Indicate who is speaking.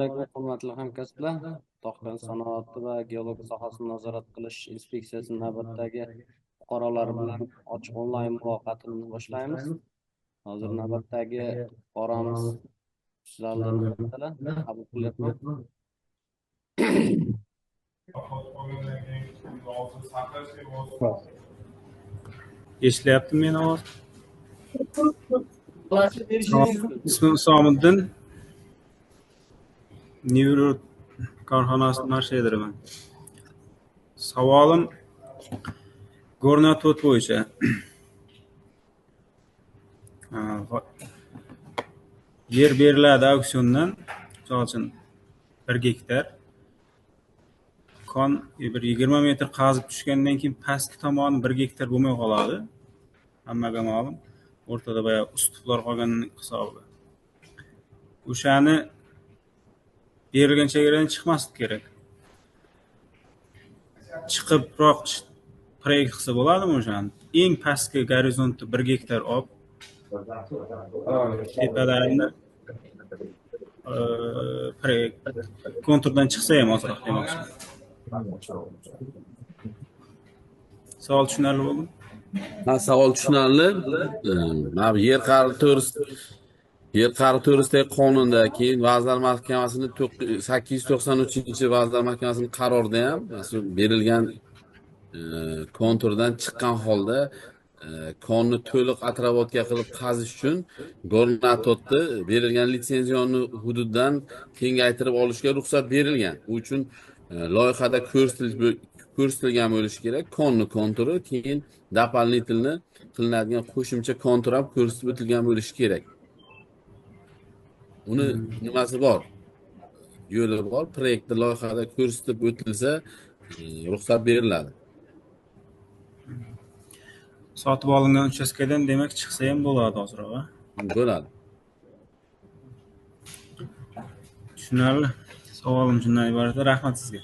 Speaker 1: Alaykum, hurmatli hamkasblar. Tog'-kon sanoati va geologiya sohasini nazorat qilish inspeksiyasi navbatdagi fuqarolar bilan ochiq onlayn muloqotini boshlaymiz. Hozir navbatdagi fuqaromiz zalda navbatdalar. Qabul qilyapman.
Speaker 2: Eshitilyaptimi meni ovozim? Ismim Isomiddin. Nevrot korxonasi marshederiman. Savolim Gornatot bo'yicha. Yer beriladi auksiondan, misol uchun 1 gektar. Kon bir 20 metr qazib tushgandan keyin pastki tomoni 1 gektar bo'lmay qoladi. Hammaga ma'lum. O'rtada boya ustuplar qolgan hisobiga. O'shani berilgan chegaradan chiqmaslik kerak. Chiqibroq proyekt qilsa bo'ladimi o'shani? Eng pastki gorizontda 1 gektar olib, tepalarini proyekt konturdan chiqsa ham ozroq demoqchiman. Savol tushunarli bo'ldimi?
Speaker 3: Ha, savol tushunarli. Mana bu yer qari to'g'risidagi qonunda, keyin Vazirlar Mahkamasining 893-Vazirlar Mahkamasining qarorida ham berilgan konturdan chiqqan holda konni to'liq atrofga qilib qazish uchun Gornatotni berilgan litsenziyonni hududdan kengaytirib olishga ruxsat berilgan. U uchun loyihada ko'rsatilgan bo'lishi kerak konni konturi, keyin дополнительно qilinadigan qo'shimcha kontur ham ko'rsatib o'tilgan bo'lishi kerak. Uni nimasi bor? Yo'li bor, proyektda loyihada ko'rsatib o'tilsa, ruxsat beriladi.
Speaker 2: Sotib olingan uchastkadan demak chiqsa ham bo'ladi ozroq, a?
Speaker 3: Bo'ladi.
Speaker 2: Tushunarli. Savolim shundan iborat. Rahmat sizga.